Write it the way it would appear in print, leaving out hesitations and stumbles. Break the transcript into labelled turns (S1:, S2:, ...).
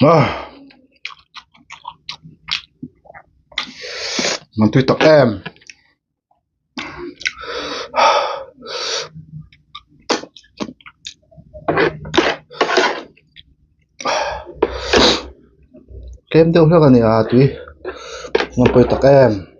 S1: Ah man tui tak em. Tlem deuh hlek a ni a tui a pawi tak em.